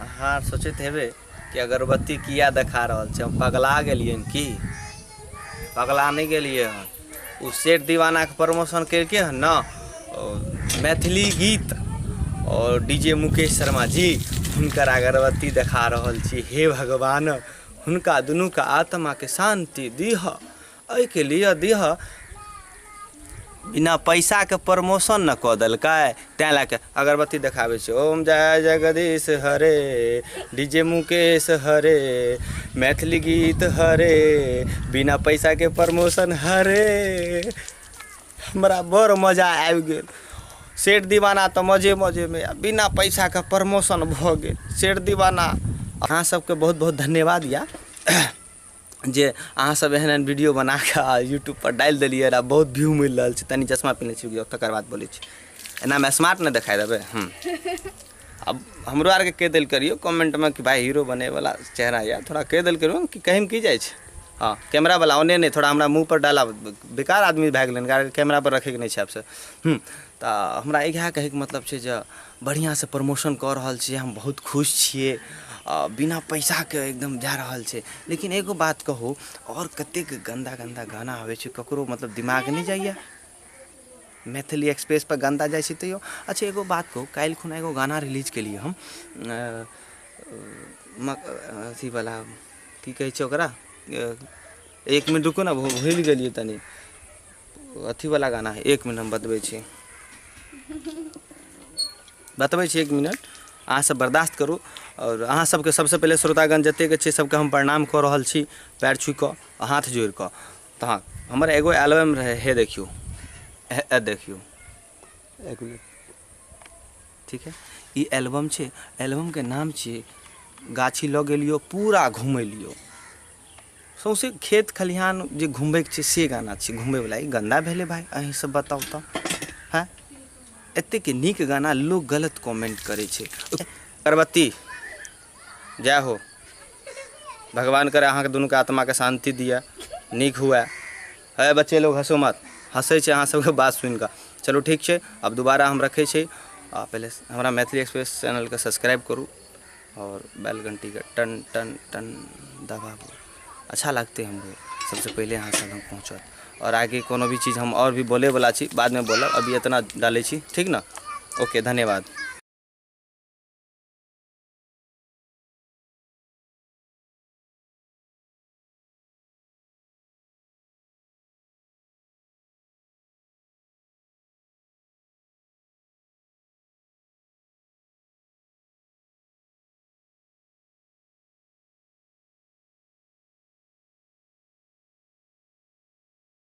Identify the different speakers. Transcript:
Speaker 1: अहाँ सोचैत हेबै कि अगरबत्ती किया देखा रहल छै, हम पगला गेलियनि की? पगला नहि गेलियै हन। ओ सेठ दीवानाके प्रमोशन करिके हन ने मैथिली गीत और डीजे मुकेश शर्मा जी हुनकर अगरबत्ती देखा रहल छी। हे भगवान, हुनका दुनूके आत्माके शान्ति दिह, एहिके लिए दिह। बिना पैसाके प्रमोशन ने कऽ देलकै, तैँ लए कऽ अगरबत्ती देखाबै छै। ओम जय जगदीश हरे, डीजे मुकेश हरे, मैथिली गीत हरे, बिना पैसाके प्रमोशन हरे। हमरा बड़ मजा आबि गेल। सेठ दीवाना तऽ मजे मजेमे आ बिना पैसाके प्रमोशन भऽ गेल। सेठ दीवाना, अहाँ सबके बहुत बहुत धन्यवाद यऽ जे अहाँ सब एहन एहन वीडियो बना कऽ यूट्यूब पर डालि देलियै आ बहुत व्यू मिल रहल छै। तनी चश्मा पिन्हने छी, तकर बाद बोलै छी। एनामे स्मार्ट नहि देखाइ देबै। आब हमरो आरके कहि देल करियौ कमेंटमे कि भाई हीरो बनैवला चेहरा यऽ, थोड़ा कहि देल करियौ कि कहीँमे की जाइ छै। हँ, कैमरा वाला ओने नहि, थोड़ा हमरा मुँह पर डाला, बेकार आदमी भए गेलै, कैमरा पर रखैके नहि छै आबसँ। तऽ हमरा इएह कहैके मतलब छै जे बढ़िआँसँ प्रमोशन कऽ रहल छियै, हम बहुत खुश छियै। बिना पैसाके एकदम जा रहल छै। लेकिन एगो बात कहू, आओर कतेक गन्दा गन्दा गाना आबै छै, ककरो मतलब दिमाग नहि जाइए मैथिली एक्सप्रेस पर गन्दा जाइ छै तैयो। अच्छा एगो बात कहू, काल्हि खुना एगो गाना रिलीज केलियै हम, अथीवला की कहै छै ओकरा, एक मिनट रुकू ने, भूलि गेलियै तनी, अथीवला गाना है, एक मिनट हम बतबै छी, बतबै छी एक मिनट, अहाँ सब बर्दाश्त करू। आओर अहाँ सबके सबसँ पहिले श्रोतागण जतेक छै सबके हम प्रणाम कऽ रहल छी, पैर छू कऽ हाथ जोड़ि कऽ। तऽ हँ, हमर एगो एल्बम रहै, हे देखियौ, हे देखियौ,
Speaker 2: एक मिनट,
Speaker 1: ठीक है, ई एल्बम छै, एल्बमके नाम छियै गाछी लऽ गेलियौ पूरा घुमेलियौ, सौँसे खेत खलिहान जे घुमबैके छै से गाना छै घुमबैवला। ई गन्दा भेलै भाय, अहीं सब बताउ तऽ। हँ, एतेक नीक गाना लोक गलत कमेंट करै छै। अगरबत्ती जय हो, भगवान करे अहाँके दुनूके आत्माके शान्ति दिअ, नीक हुए। हे बच्चे लोग हँसो मत, हँसै छै अहाँ सबके बात सुनिकऽ। चलू ठीक छै, आब दोबारा हम रखै छी। आ पहिले हमरा मैथिली एक्सप्रेस चैनलके सब्सक्राइब करू और बेल घंटीके टन टन टन दबाबू, अच्छा लगतै हमरो, सबसँ पहिले अहाँ सब लग पहुँचत। और आगे कोनो भी चीज हम और भी बोलैवला छी, बादमे बोलब, अभी एतना डालै छी, ठीक ने? ओके, धन्यवाद।